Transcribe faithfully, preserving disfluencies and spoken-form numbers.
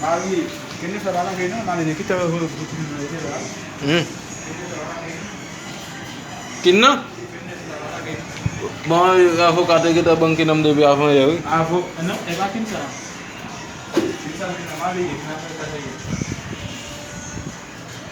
Mari, kene fè pa lage non, mari, kite yo. Hmm. Kin nan? Bon, avoka te gentan ban m kin nan m depi avan yè, wi. Avo, non, e pa kin sa. Kin sa, kin sa, mari, kin sa, kin sa.